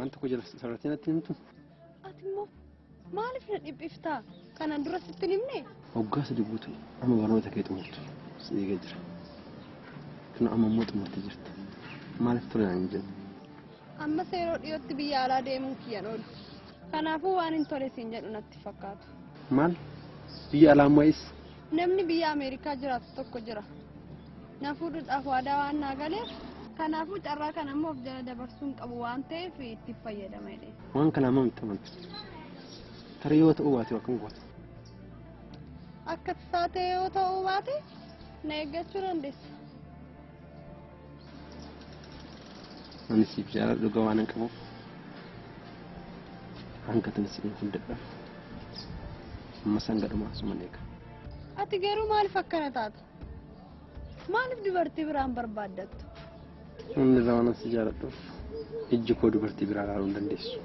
Waan tokko jala sarartee natti himtu. Ati immoo maaliif na dhiphiftaa? Kanaan dura sitti hin himne? Waggaa sadi guutuu amma barnoota kee xumurtu si eegaa jira. Kun amma immoo xumurtee jirta. Maaliif ture naan hin jenne? Ammas yeroo dhiyootti biyya alaa deemuun kiyyan oolu. Kanaafuu waan hin tole siin jedhu natti fakkaatu. Maal? Biyya alaa ammoo eessa? Namni biyya Ameerikaa jiraatu tokko jira. Na fuudhuudhaaf waadaa waan naa galeef kanaafuu carraa kana immoo of jala dabarsuu hin qabu waan ta'eef itti fayyadama jedhee. Waan kana amma itti amantu. Tarii yoo ta'uu baate akkam goota? Akka tasaa ta'e yoo ta'uu baate na eeggachuu dandeessa. Ani siif jaalala dhugaa waan hin qabuuf hanga tana si eeguu hin dadhabu. Ammas hanga dhumaa suma eega. Ati garuu maaliif akkana taata? Maaliif dubartii biraan barbaaddattu? Namni irraa waan si jaaladhuuf ijji koo dubartii biraa ilaaluu hin dandeessu.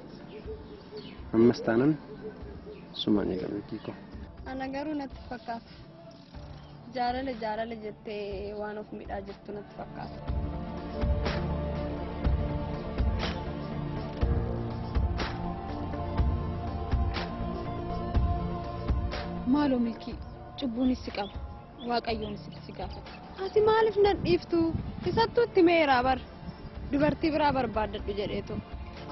Ammas taanan sumaan eega milkii koo. Ana garuu natti fakkaata. Jaalala jaalala jettee waan of miidhaa jirtu natti fakkaata. Maaloo milkii cubbuunis si qaba waaqayyoonis si gaafata. Ati maaliif nan dhiiftu? Isattuu itti meeraa bar. Dubartii biraa barbaaddadhu jedheetu.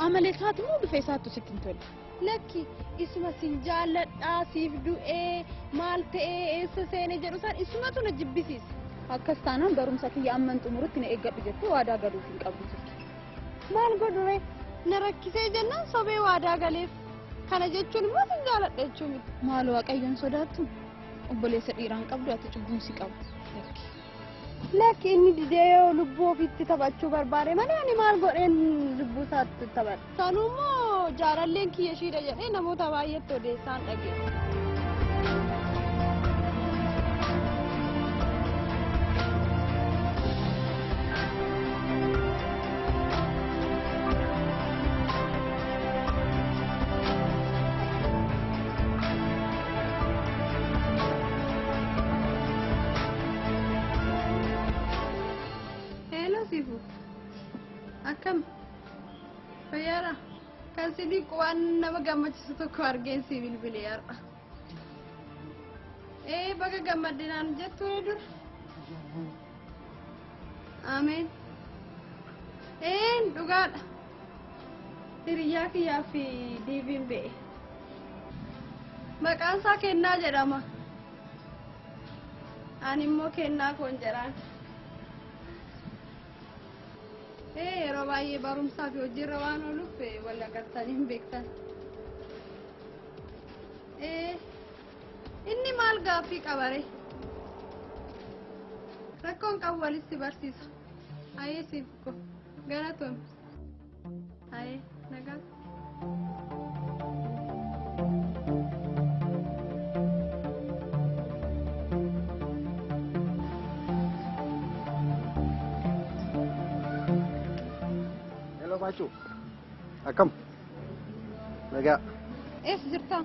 Amalee isaati moo bifa isaattu sitti hin tolle? Lakki isuma sin jaalladhaa siif du'ee maal ta'ee eessa seene jedhu san isumatu na jibbisiisa. Akkas taanaan barumsa kiyya amman xumurutti na eeggadhu jettee waadaa galuuf hin qabdu turte. Maal godhu ree? Na rakkisee jennaan sobee waadaa galeef. Kana jechuun immoo sin jaaladha jechuu miti. Maal waaqayyoon sodaattu? Obboleessa dhiiraan qabdu ati cubbuun si qabu. Lakki. Lakki inni didee yoo lubbuu ofiitti taphachuu barbaade malee ani maal godheen lubbuu isaatti taphadha. Sanuu immoo jaalalleen kiyya ishiidha jedhee namoota baay'eetti odeessaan dhageesse. Hello Sifu. Akkam? Fayyaadha? Kan si dhiqu waan nama gammachiisu tokko argeen si bilbilee har'a. Ee baga gammadde naan jettu ni dur. Ameen. Een dhugaadha. Hiriyyaa kiyyaa fi diiviin ba'e. Maqaan isaa Kennaa jedhama. Ani immoo Kennaa koon jedhaan. Ee yeroo baay'ee barumsaa fi hojiirra waan ooluuf wal agartanii hin beektan. Ee inni maal gaaffii qabare? Rakkoon qabu walitti barsiisa. Ayee siif ko galatoom. Ayee nagaa. Hello Baachuu. Akkam? Nagaa. Eessa jirta?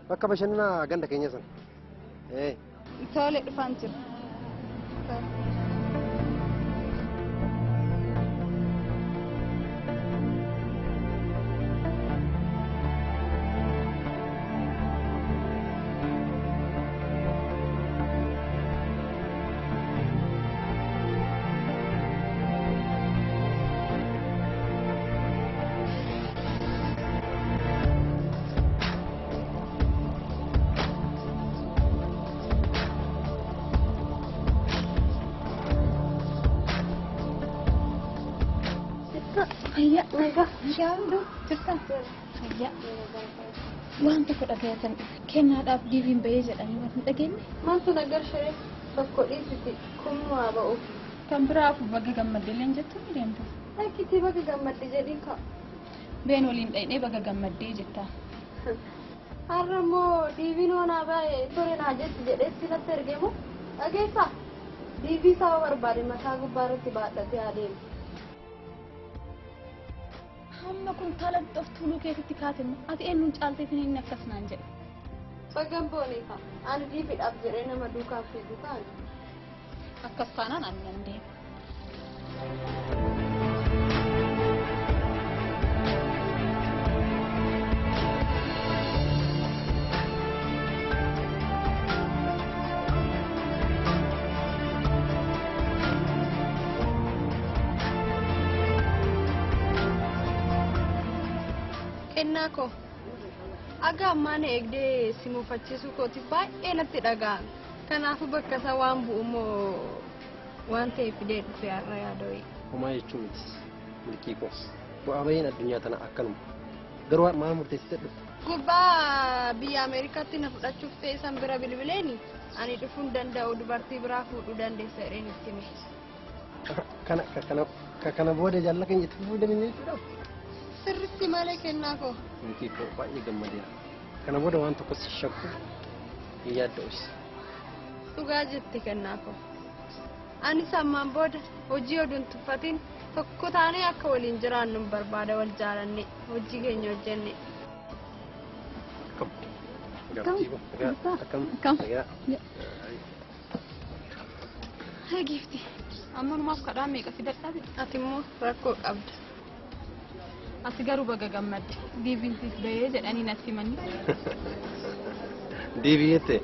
Bakka bashannanaa ganda keenya sana. Ee. Tole dhufaan jira. Fayyaa nagaa shaaruu jirta. Fayyaa waan tokko dhagayatan kennaadhaaf diiviin bahee jedhanii waan hin dhageenye. Maaltu nagar shiree tokko dhiisiti kun waa ba'u. Kan biraaf baga gammadde illee jettu ni deemta. Lakkitii baga gammadde jedhiin ka'a. Been waliin dhaynee baga gammaddee jetta. Har'a immoo diiviin hoonaa baay'ee tole naa jetti jedheetti natti ergeemu dhageessaa. Diivii saba barbaade mataa gubbaa irratti baadhatee adeema. Hamma kuntaala of tuuluu keessatti kaate immoo ati eenyuun caalteetiin inni akkas naan jedhe. Bagan booneefa ani diiviidhaaf jedhee nama duukaa fiigu kaan. Akkas taanaan ani nan deema. Kennaa koo aga ammaa na eegdee si muufachiisuu kootiif baay'ee natti dhaga'ame. Kanaafuu bakka isaa waan bu'u immoo waan ta'e fidee dhufe har'a yaada wayii. Homaa jechuu miti milkii koo. Bu'aa bahiin addunyaa tana akkanuma. Garuu maal murteessitee dhufte? Gurbaa biyya Ameerikaatti na fudhachuuf ta'e san bira bilbileeni ani dhufuu hin danda'u, dubartii biraa fuudhuu dandeessa jedheen itti hime. Kana kana kana booda jaalala keenya itti fufuu dandeenya jechuudha. Sirriitti malee, kennaa koo. Milkii koo, baay'ee gammadeera. Kana booda waan tokko si shakku hin yaadda'us. Dhugaa jette, kennaa koo. Anis ammaan booda hojii oduu hin tuffatin tokko taanee akka waliin jiraannu hin barbaada, wal jaalanne hojii keenya hojjenne. Akkam? Akkam? Akkam? Nagaa. Haa giifti. Ammanumaaf kadhaa meeqa si dadhabe? Ati immoo rakkoo qabda. Ati garuu baga gammadde. Diiviin siif bahee jedhanii natti himanii. Diivii jette,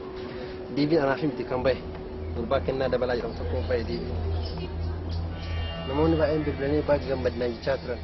diiviin anaaf miti kan bahe, gurbaa Kennaa Dabalaa jedhamu tokko bahe diiviin. Namoonni baay'een bilbilanii baga gammadnaa jechaa turan.